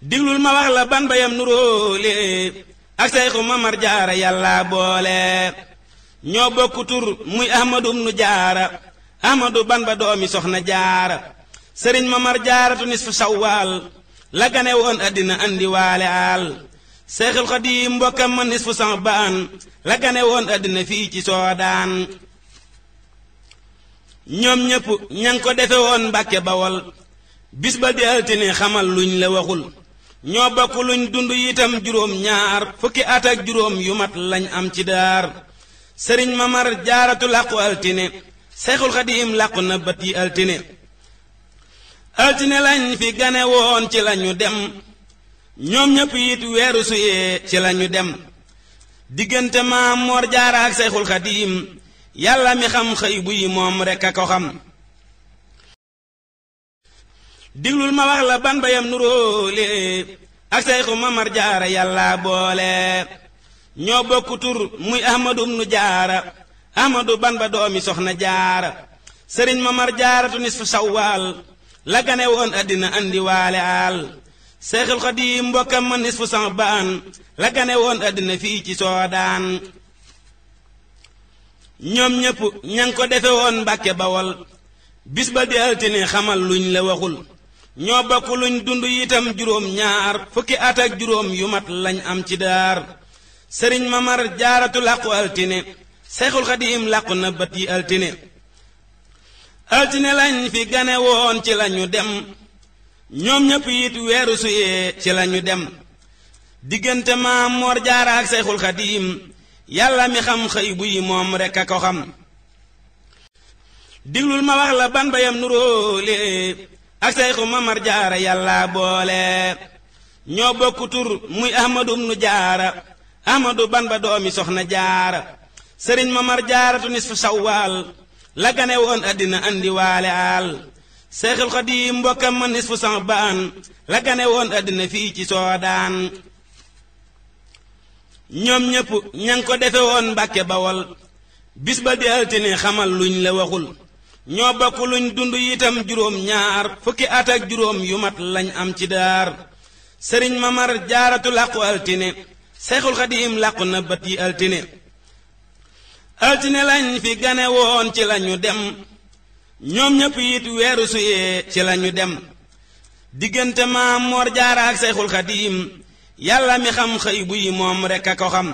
diglul ma wax la ban bayam nuróole ak Seyxu Mamar Jaara yàlla boole ñoo bokku tur muy Ahmadu ibnu Jaara Ahmadu Bamba doomi soxna Jaara sëriñ Mamar Jaaratu nisfu Sawwal la gane woon àddina andi waale aal Seexul Xadiim mbokkam ma nisfu Saabaan la gane woon àddina fii ci Soodaan ñoom ñépp ña ngi ko defe woon Mbàkke Bawol bis ba di altine xamal luñ la waxul ñoo bokk luñ dund itam juróom ñaar fukki at ak juróom yu mat lañ am ci daar sëriñ Mamar Jaaratu làqu altine Seexul Xadiim làqu na bët yi altine altine lañ fi gane woon ci lañu dem ñoom ñépp it weeru suyee ci lañu dem diggante Maam Moor Jaara ak Seexul Xadiim yàlla mi xam xëy bu yi moom rekk a ko xam diglul ma wax la ban bayam nuróole ak Seyxu Mamar Jaara yàlla boole ñoo bokku tur muy Ahmadu ibnu Jaara Ahmadu Bamba doomi soxna Jaara sëriñ Mamar Jaaratu nisfu Sawwal la gane woon àddina andi waale aal Seexul Xadiim mbokkam ma nisfu Saabaan la gane woon àddina fii ci Soodaan ñoom ñépp ña ngi ko defe woon Mbàkke Bawol bis ba di altine xamal luñ la waxul ñoo bokk luñ dund itam juróom ñaar fukki at ak juróom yu mat lañ am ci daar sëriñ Mamar Jaaratu làqu altine Seexul Xadiim làqu na bët yi altine altine lañ fi gane woon ci lañu dem ñoom ñépp it weeru suyee ci lañu dem diggante Maam Moor Jaara ak Seyxul Xadiim yàlla mi xam xëy bu yi moom rekk a ko xam diglul ma wax la ban bayam nuróole ak Seyxu Mamar Jaara yàlla boole ñoo bokku tur muy Ahmadu ibnu Jaara Ahmadu Bamba doomi soxna Jaara sëriñ Mamar Jaaratu nisfu Sawwal la gane woon àddina andi waale aal Seexul Xadiim mbokkam ma nisfu Saabaan la gane woon àddina fii ci Soodaan ñoom ñépp ña ngi ko defe woon Mbàkke Bawol bis ba di altine xamal luñ la waxul ñoo bokk luñ dund itam juróom ñaar fukki at ak juróom yu mat lañ am ci daar sëriñ Mamar Jaaratu làqu altine Seexul Xadiim làqu na bët yi altine altine lañ fi gane woon ci lañu dem ñoom ñépp it weeru suyee ci lañu dem diggante Maam Moor Jaara ak Seexul Xadiim yàlla mi xam xëy bu yi moom rekk a ko xam